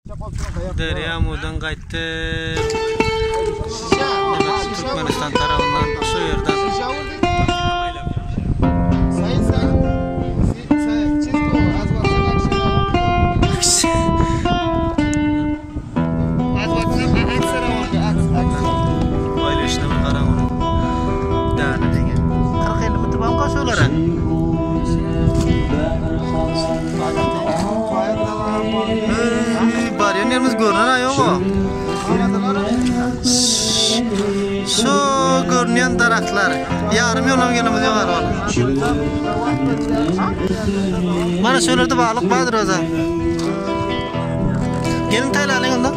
Derýa Mudan gaýtdy. Demek Türkmenistan tarapyndan şu ýerden. Oýlaşyna bir garaň onuň. Däne degen. 40-50 metr barmyka şolara? Barýan ýerimiz görnen aýoga. Şu görünýän daragtlar. Ýarym ýolam gelemiz ýok arwal. Mana şöylerde balyk bardyr özä. Gelin taýlalyň onda.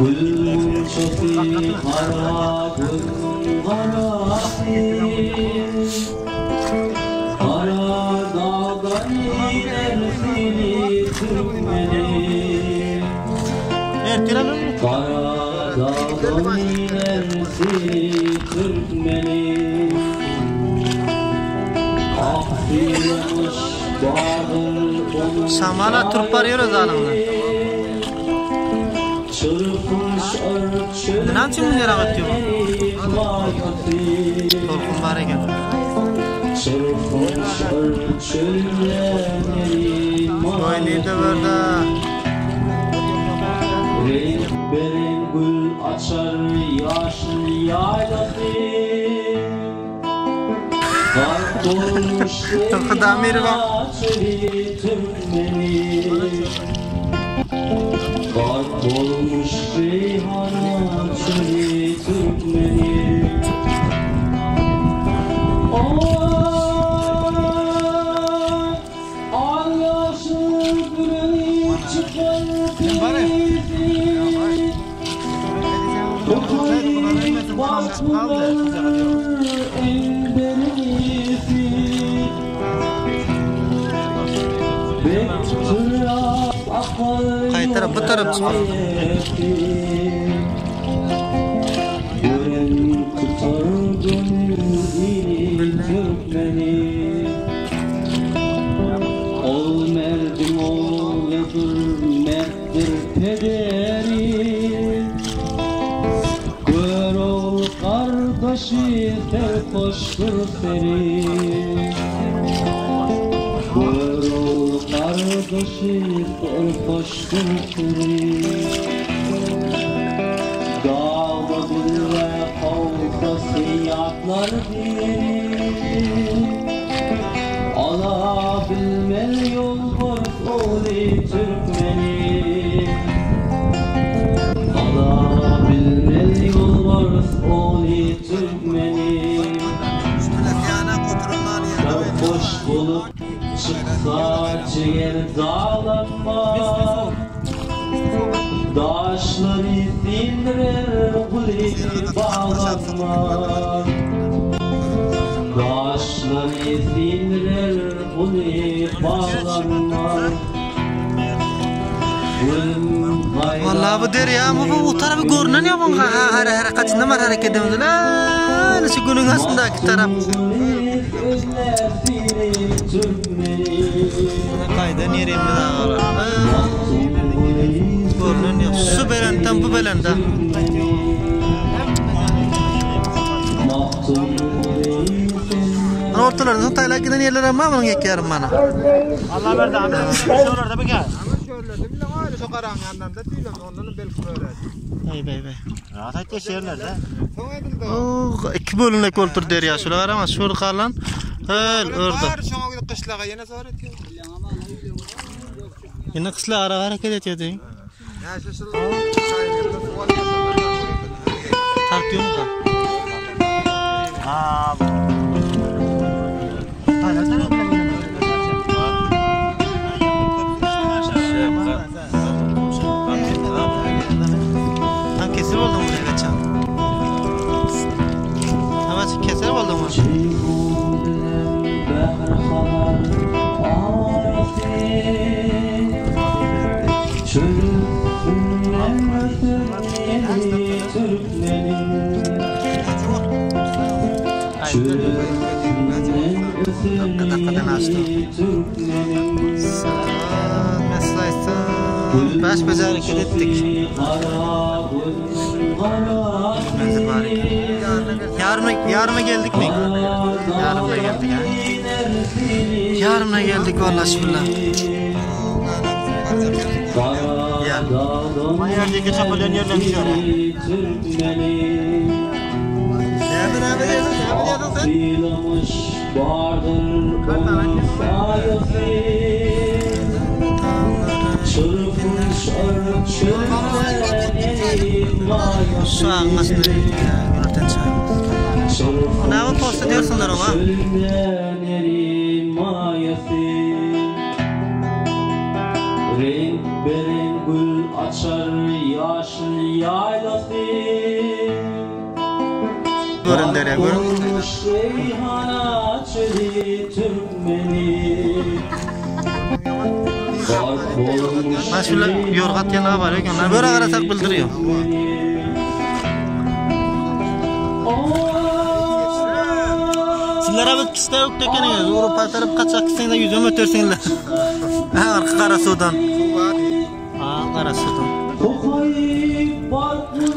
Ertir alalım. Şamala turup barýar öz alyňda. Näme üçin muny ýere atýar? Tolkun bar eken. Goý nirde barda? Beren gül açar ýaşyl ýaýlasy. Gark bolmuş Tylky damiri bar. çöli türkmeni. Gark bolmuş reýhana çöli türkmeni. Al ýaşyl bürünip çykan peýzi. Gaý tarap bu tarap çykyp. Ol merdiň ogludyr, mertdir pederi. Görogly gardaşy serhoşdur seri. Görogly gardaşy serhoşdur seri. Dagda gülwe kowsa seýatlar biri. Ala bilmez ýolbars ogly türkmeni. Ala bilmez ýolbars ogly türkmeni. Serhoş bolup çyksa jiger daglanmaz. Daşlary sindirer guly baglanmaz. Daşlary sindirer guly baglanmaz. Vallahi bu derýa bu bu tarapy görünen ýok oň ha ha kaçynda mar hareket edemez. La şu günüň astyndaky tarap. Gaýdan ýerimiz agalar. Görünen ýok. Şu belentden bu belende. Ana ortalarynda soň taýlap giden ýerler hem bar munuň ýek ýarym mana. Allah berdi abi. Şolarda bir gel. Şöyle bile var şu karan yandan da değil ondan belki böyle. Eý beý beý. Rahat ayt şehirlerde. Soň edildi. Oo, iki bölünek bolupdyr derýa. Şular garama, şur galan. Öl, ördi. Bar şoňa gidip gyşlaga ýene zor etýär. Ýene gyşla ara hareket etýär diýin. Ýa şu şul. Tartýarmyka? Ha. Ha kesir oldu mu buraya geçen? Evet kesir oldu mu? Dakika dakikadan açtı. Saat mesai. Baş beje hareket etdik. Menzil bar eken. Ýaryma, ýaryma geldikmi? Ýarymyna geldik ha. Ýarymyna geldik vallahi şulla. Ya. Maýa ýeke çapylýan ýerler düşer. Näme näme diýdiň? Näme diýdiň sen? Şu agyň başynda günortan çaý. Näme posta diýersiňler oňa? Reňk-bereň gül açar ýaşyl ýaýlasy. Görün derýa görün. Reýhana çöli türkmeni. Gark bolmuş Mana şular ýorga atýan bar eken. Böyle garasak bildirýär. Sizler abi kişide yok dekeniňiz. Ewropa tarap kaçak gitseňiz ýüzem ötersiňler. Ha, arka gara suwdan. Ha, gara suwdan.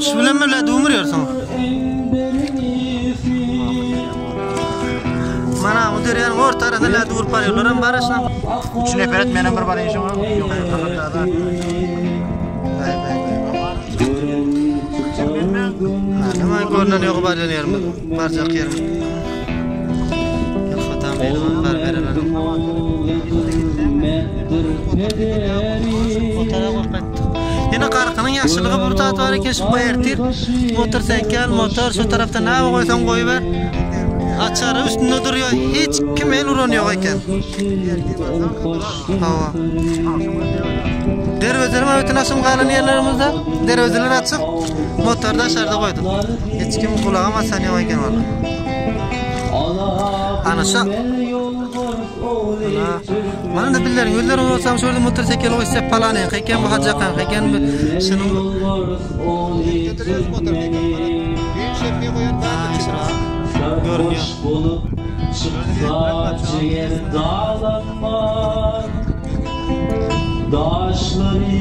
Şu bilen mi lä dumurýarsyň? Mana bu derýanyň orta arasynda lä durup barýarlar hem bar aşna. Üç nefer et menem bir barayım şoňa. Yok, Hemen görünen ýogy barýan ýerimiz, barjak ýerimiz. Ýylhatam beýle bar bereler. Ýene garkynyň ýagşylygy bir zat bar eken şu bu ertir motosikl, motor şu tarapda näme goýsaň goýber. Açary üstünde durýar. Hiç kim el uran ýok eken. Hawa. Derwezeler öten aşym galan ýerlerimizde derwezeler açyk. Motory daşarda goýduk. Hiç kim gulagam asan ýok eken walla. Ana şu Ana. Mana da billeriň ýüzleri bolsam şurada motosikl goýsa palanyň eken bu hajakan eken bu şunuň Götürüyoruz motoru tekrar. Büyük şemsiye koyan vardır çıkar. Görünýär. Bolup çıksa ciğer dağlanmaz. Daşları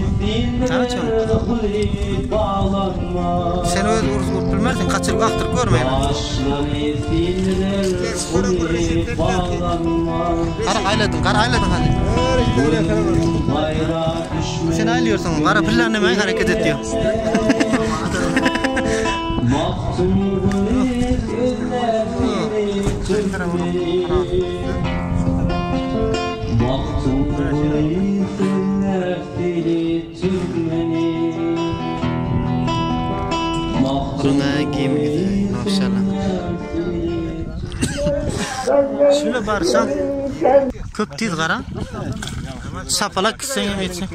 Tabii sindir huli bağlanmaz. Sen öz urup urup bilmersin, kaçyryp akdyryp görmeýin. Daşları sindir huli bağlanmaz. Gara aýladyň, gara aýladyň hadi. Bayrağa düşmez. Sen aýlıyorsun, gara pillar näme hareket ediyor. Maktulguli sözler seni Türkmeni. Maktulguli sözler seni Türkmeni. Buruna giyim güzel, maşallah. Şöyle barsan köp tiz gara. Sapalak gitsen hem yetsin.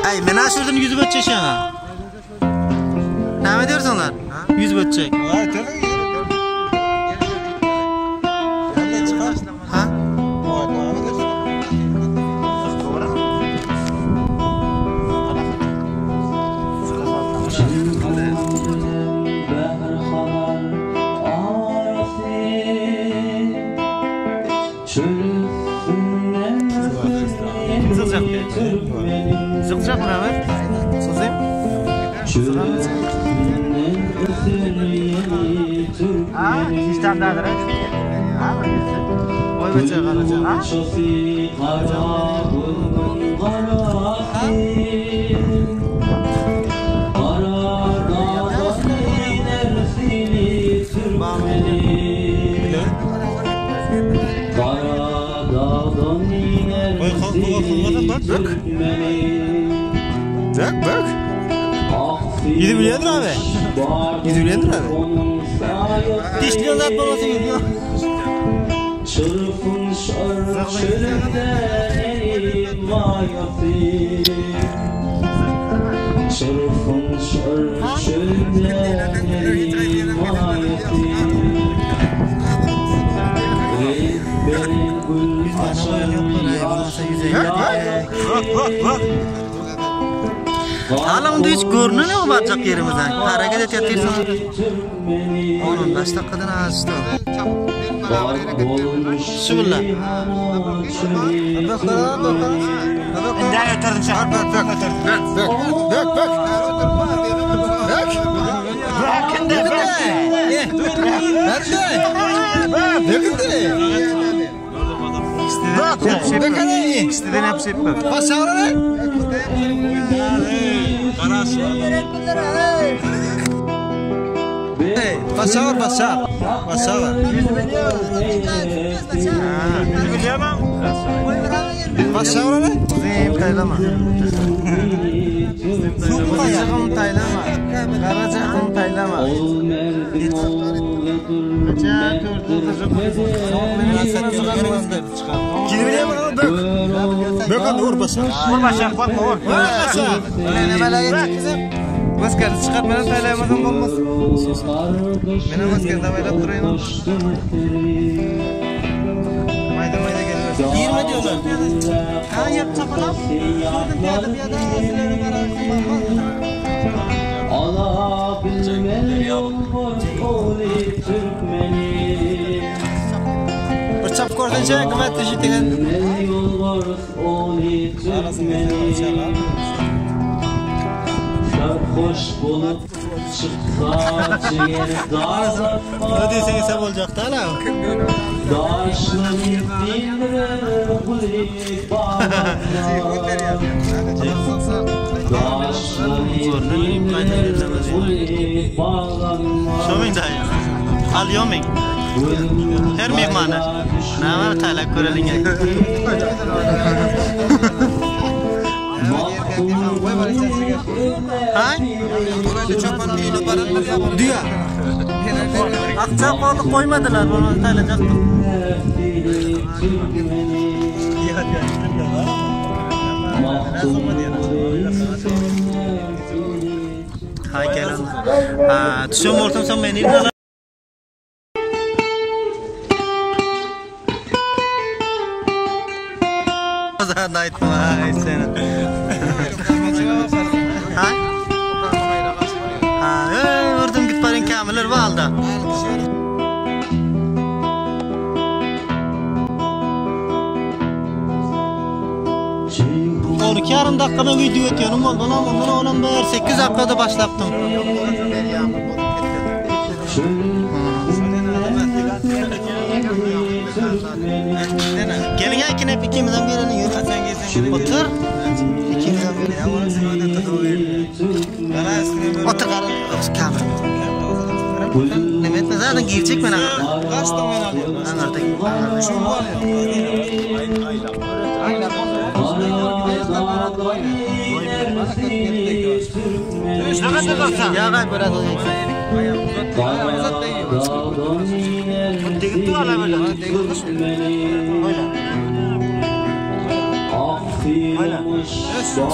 Ay men aşırdım yüzüp ötecek ha. Näme diyorsunlar? Yüzüp ötecek. Ha? Behr halar arası Çölüstünden Zıkacak bir. Türkmenin Zıkacak mı Rahmet? Sızayım. Çölüstünden öser yeni Türkmenin Oy beçe garaca. Şosi kara bunun karası Kara dağdan iner sili Türkmeni Kara dağdan iner sili Türkmeni Bak bak. Ah Gidip bilendir abi. Gidip bilendir abi. Onun sayesi Dişli zat babası gidiyor. Çırpın şarp çölünde elim mayası Çırpın şarp çölünde elim mayası Renk berin gül açar Bak bak bak. Hala onda hiç görünen yok barjak yerimizden. Hareket et yatırsan. Türkmeni 10-15 dakikadan az işte. Çabuk. Şu billa. Indi ötürdün sen. Bök bök bök. Bök. Bırak indi bırak. Bök. Bök. İstediğini hepsi bak. Başa başa. Başa. Başa oraya. Uzun taylama. Uzun taylama. Karaca taylama. Ol merdim oğludur Bök hadi vur başa. Vur başa bakma vur. Maskara çıkart beni taylamasam olmaz. Meni maskara avaylab durayım. Mayda mayda geliver. 20 diyorlar. Ha yap çapalap. Şuradan piyada piyada sizlere beraber Ala bilmeli yolmur oli Türkmeni Bir çap ko'rdingchi, qimmat degan. Bilmeli yolmur oli Türkmeni Sarhoş bolup çıksa ciğer dağlar Ne desang esa bo'lajak-da, ala. Daşlı dindirir guli bağlar Daşlı dindirir guli bağlar Shoming dayı. Al yoming. Her mehmoni. Nima taylab ko'ralingan. Ha? Düya. Aqcha qoldi qo'ymadilar, bo'lmasa taylajakdim. Ha, kelam. Ha, tushum o'rtam son meni Aytma, seni. Ha? Ha, ey, urdim git baring kamilar va alda. On iki yarım dakikada video ötüyorum oldu lan ondan oğlum bir 8 dakikada başlattım. Gelin ya hep ikimizden birini yürü. Otur. İkimizden birini. Otur karın. Kamera. Nima etme zaten girecek men anarda. Anarda. Ya gay biraz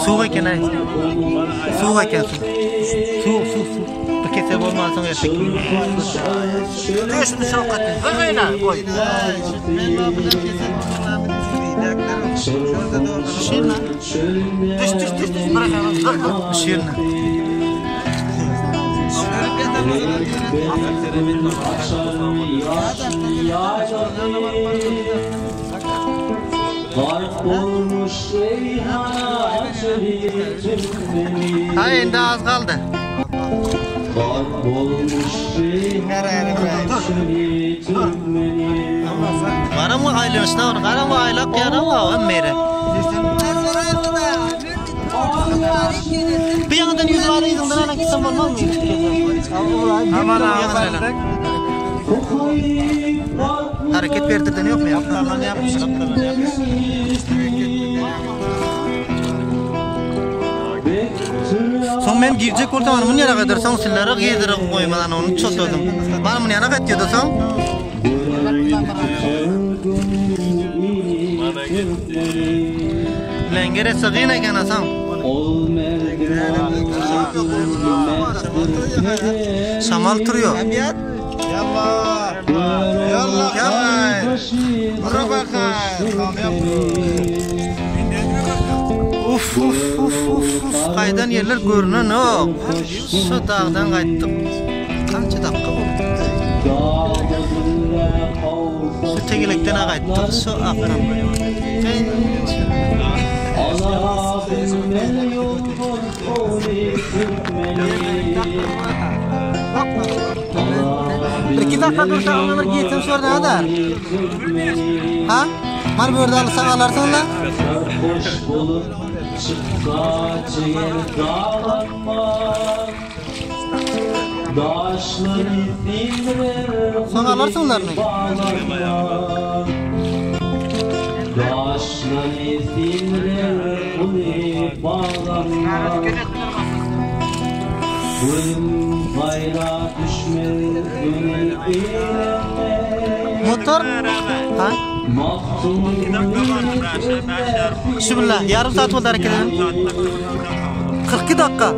Suv ekan ay. Suv ekan suv. Suv, suv, suv. Bir kesa bo'lmasin ertaga. Şunu şavkat. Bak koy. Şirna. Düş düş düş düş bırak bırak. Şirna. Garp olmuş reyhana çölü Türkmeni Ha endi az qoldi. Garp olmuş reyhana çölü Türkmeni Qaram aylanishdan qaram aylab yaram hammeri. Bir yandan yüz var izingdan ana gitsem bo'lmazmi? Aman aman. Hareket berdirden yo'qmi? Soň men girjek bolsam ana bunu yana kadar soň sizlere giydirip goýmadan onu çotladım. Bana bunu yana etýedi soň. Lenger etse gyn eken soň. Ol merdim Şamal turuyor. Yallah. Yallah. Uf uf uf uf uf qaydan yerler görünen yok. Şu dağdan qaytdık. Qancha dakika oldu? Dağda zirve kavga. tegelekden gaýtdyk. Şu akdan. Bir iki dakika dursa ona bir gitsin şu orada da. Ha? Mar bu yerda alsa alarsan da. Sarhoş bolup çıksa ciğer dağlanmaz Daşları sindirir Soň alarsyň onlaryny. bağlanmaz Daşları sindirir uly bağlanmaz Gülüm gayra düşmez gönül eğlenmez Motor. Ha? Şu billah yarım saat oldu hareket edelim. 42 dakika.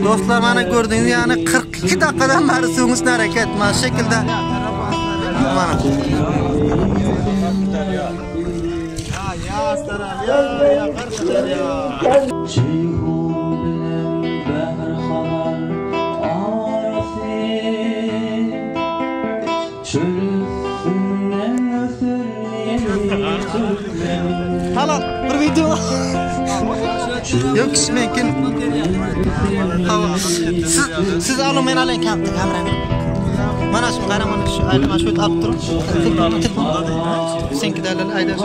Dostlar mana gördüğünüz yani 42 dakikadan beri suyun üstüne hareket. Mana şu şekilde. Mana. Ceyhun bilen Bahr Hazar arasy Çöl üstünden öser ýeli Türkmeniň Tamam bir video. Yok mümkün. Hava. Siz siz alın men alayım kam kamerani. Mana şu qara mana şu ayni mana shu yerda olib turing. Telefon telefon. Senki dalal ayda shu.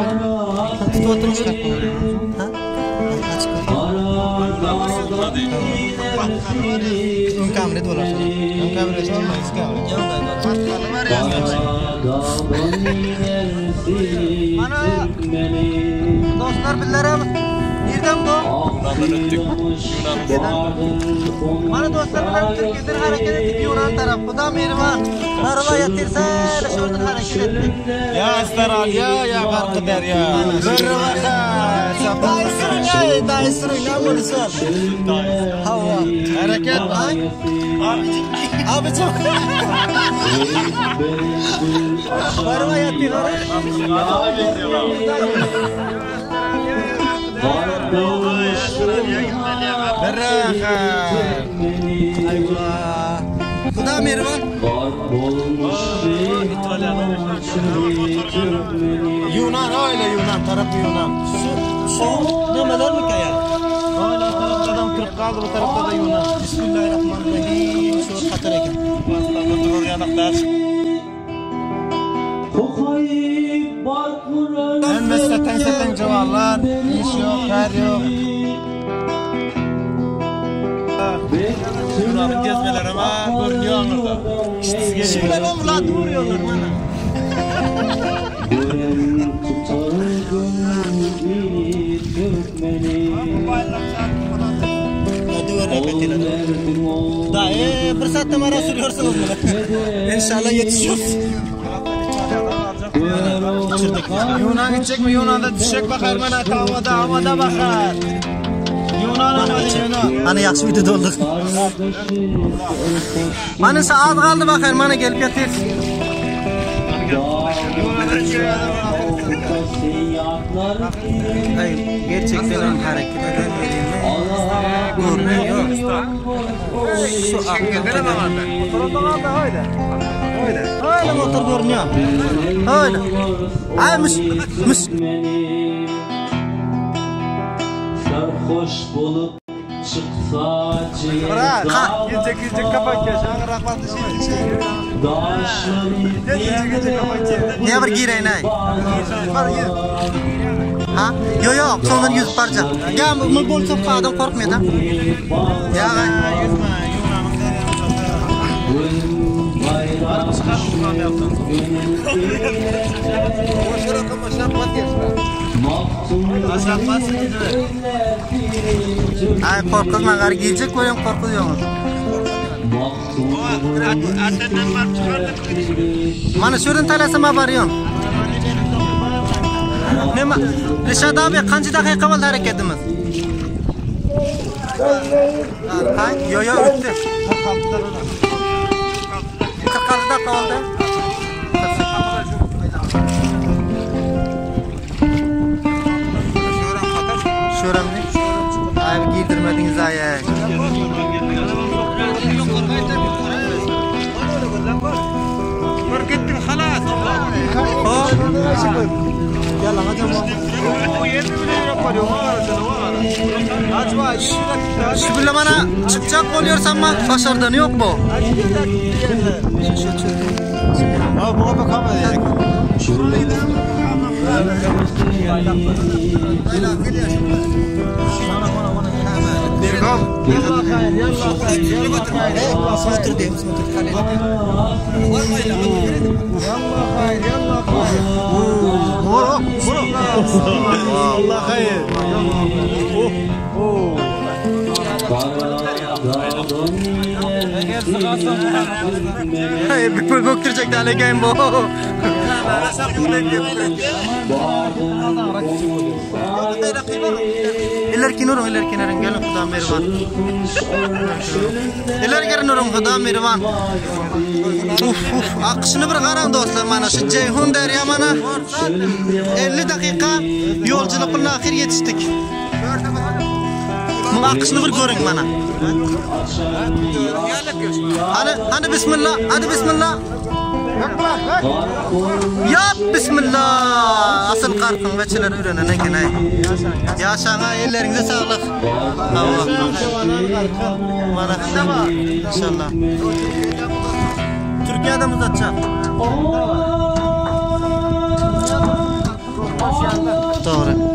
Tutib o'tiring shu. Ha? Açık. Ön kamera bo'lar. Ön kamera Dağdan iner seli Türkmeniň Dostlar billarim. Nereden bu? Akıylamış vardır Mana dostlar bilan Türkiye'den hareket ettik Yunan taraf. Xudo mehriban. Marva yatirsa, shu yerdan hareket ettik. Ya Astralya ya Garkı Derya. Dayı sürün ay, dayı sürün ne bo'lsa. Hava. Hareket. Ay. Abicim. Marva yatir. Eyvah. Xudo mehriban. Garp olmuş Reyhan çölü Türkmeniň Yunan öyle Yunan tarafı Yunan. Şu şu nimalar mi kaya? Öyle tarafta adam kırıp kaldı bu tarafta da Yunan. Bismillahirrahmanirrahim. Şu xatar ekan. Bastanda durur yanaklar. Kokayıp bark vuran Hemme seten seten cavallar. İş yok, her yok. Yunan'ın gezmeleri ama görünüyor anlarda. Şu bilan ham ular vuruyorlar mana. Gören tutar gönlünü Türkmeni Ol derdim ol Da, e, bir saatte mara sürüyorsunuz bunu. İnşallah yetişiyoruz. Yunan gidecek mi? Yunan'da düşecek bakar bana. Havada, havada bakar. Yunan ama Yunan. Mana yaxshi videoda olduk. Mana şu az kaldı bakar mana gelip yatıyoruz. Ay, gerçekten ham hareket edelim. Görünüyor. Şu Öyle motor görünüyor. Öyle. Ay müs müs Sarhoş bolup çıksa ciğer Gece gece kapak ya. Rahmatlı şey. Daşları Gece gece kapak ya. Ne bir gireyin ay. Ha? Yo yo, sondan yüz parça. Ya bu bolsa adam korkmuyor da. Ya ay. Yüzme, Yunan'ın Ay korkuzma gar giyecek koyun korkuzuyorsunuz. Mana shu yerdan talasam baryon. Nima? Rishad abi qancha daqiqa bo'ldi harakatimiz? Ha? Yo yo o'tdi. 46 daqiqa oldi. Şuramni? Ay giydirmediniz ay ay. Gittin halas. Şu bile bana çıkacak oluyorsam ama başardan yok bu. Şu şu şu. Ha buna bakalım. Allah hayır. Hey, bir böktürecek de aleyhim bu. İleriki nurun, ileriki nurun. Gelin Huda Mervan. İleri gelin nurun Huda Mervan. Uf uf. Akışını bir karan dostlar mana. Şu Ceyhun derya mana. 50 dakika yolculuk bilen ahir yetiştik. Bunun akışını bir görün bana. Hani, hani bismillah, hadi bismillah. Ya bismillah. Asıl karkın veçeler öğrenen eken ay. Yaşana ellerinize sağlık. Allah. Bana İnşallah. Türkiye'de mi uzatacak? Doğru.